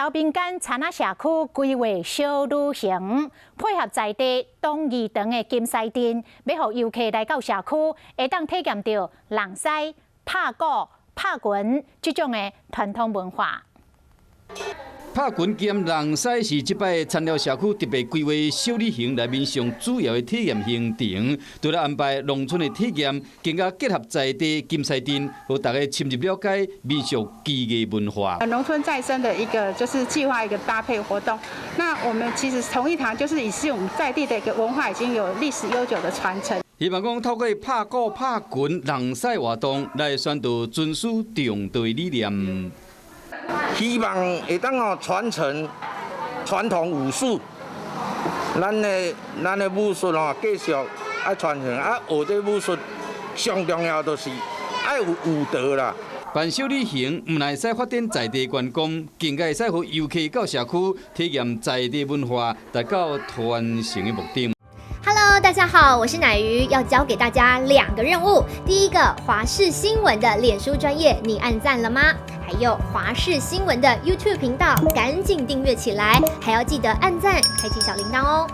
寮民間田仔社區規劃小旅行，配合在地東義堂的金獅鎮，欲予遊客來到社區，會當體驗著弄獅、拍鼓、拍拳這種的傳統文化。拍拳兼弄獅是這擺田寮社區特別規劃小旅行內面上主要的體驗行程，除了安排農村的體驗，更加結合在地金獅鎮，予大家深入了解民俗技藝文化。農村再生的一個就是計劃一個搭配活動。那我們其實同一堂就是以是我們在地的一個文化，已經有歷史悠久的傳承。希望講透過拍鼓、拍拳、弄獅活動來宣導尊師重道的理念。希望會當哦傳承傳統武術，咱的武術吼繼續愛傳承啊，學這武術上重要就是愛有武德啦。辦小旅行毋但會使發展在地觀光，更加會使予遊客到社區體驗在地文化，達到傳承的目的。 Hello，大家好，我是奶魚，要交給大家兩個任務。第一個，華視新聞的臉書專頁，你按讚了嗎？還有華視新聞的 YouTube 頻道，趕緊訂閱起來，還要記得按讚，開啟小鈴鐺哦。